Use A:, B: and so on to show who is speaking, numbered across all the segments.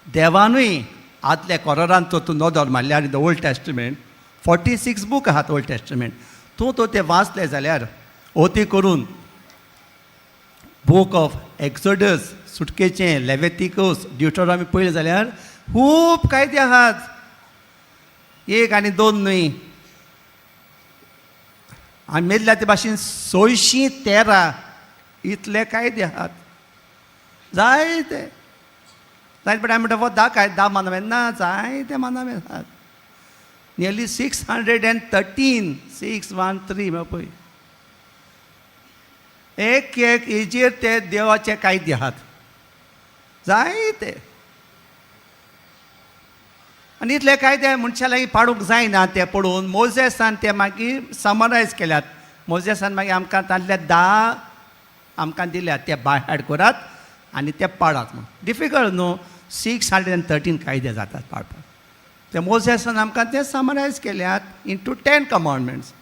A: देवानूय आदल्या कोरारान तो तूं नदर मारल्यार in the Old Testament 46 book आहात ओल्ड टेस्टमेंट, तूं तो ते वाचले जाल्यार ओती करून बूक ऑफ एक्सोडस, सुटकेचें, लेवेतिकस, ड्युटोरामी पळयलें जाल्यार खूब कायदे आहात, एक आनी दोन न्हय. आनी मेजल्या ते भाशेन 613 इतले कायदे आहात, जायते जायते. पण आमी म्हणटा हो 10 काय 10 मानवे ना, जायते मानवे आहात. नियरली 613, 613 पळय, एक एक हेजेर ते देवाचे कायदे आहात जायते. आनी इतले कायदे मनशा लागीं पाडूंक जायना. ते पडून मोजेसान ते मागीर समरायज केल्यात. मोजेसान मागीर आमकां तांतले 10 आमकां दिल्यात, ते बाय हाड करात आनी ते पाडात म्हूण. डिफिकल्ट न्हू, 613 कायदे जातात पाळपाक. ते मोजेसान आमकां ते समरायज केल्यात इंटू 10 कमांडमेंट्स.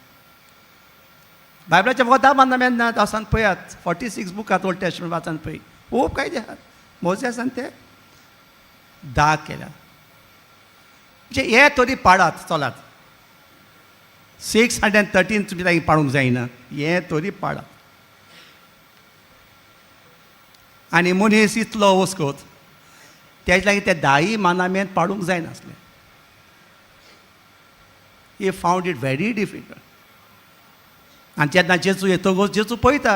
A: बायबलाच्या फकत 10 माननामेंत ना, वचून पळयात, 46 बुकात ओल्ड टेस्टमेंट वाचून पळय, खूब कायदे आहात. मोजेसान ते 10 केल्यात, म्हणजे हे तरी पाडात चलात. 613 तुमी लागीं पाडूंक जायना, हे तरी पाडात. आनी मनीस इतलो वस्कोत तेज लागीं ते 10 मानामेंत पाडूंक जायनासलें. He found it very difficult. आनी जेन्ना जेजू येतकूच जेजू पळयता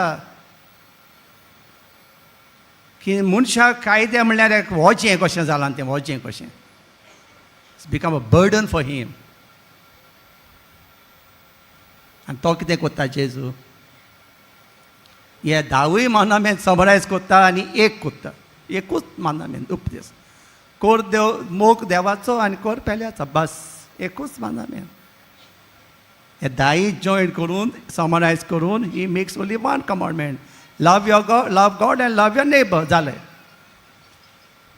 A: की मनशाक कायदे म्हणल्यार एक वजें कशें जालां, तें वजें कशें, it's become a burden for him. आनी तो कितें करता जेजू, हे 10 मानामेंत समरायज करता आनी एक करता, एकूच मानामेंत उपदेश कोर देव, मोग देवाचो आनी कोर पेल्याचो, बस एकूच मानामेंत. हे 10 जॉयन करून समरायज करून he makes only one commandment, love your God, love God and love your neighbour. जालें.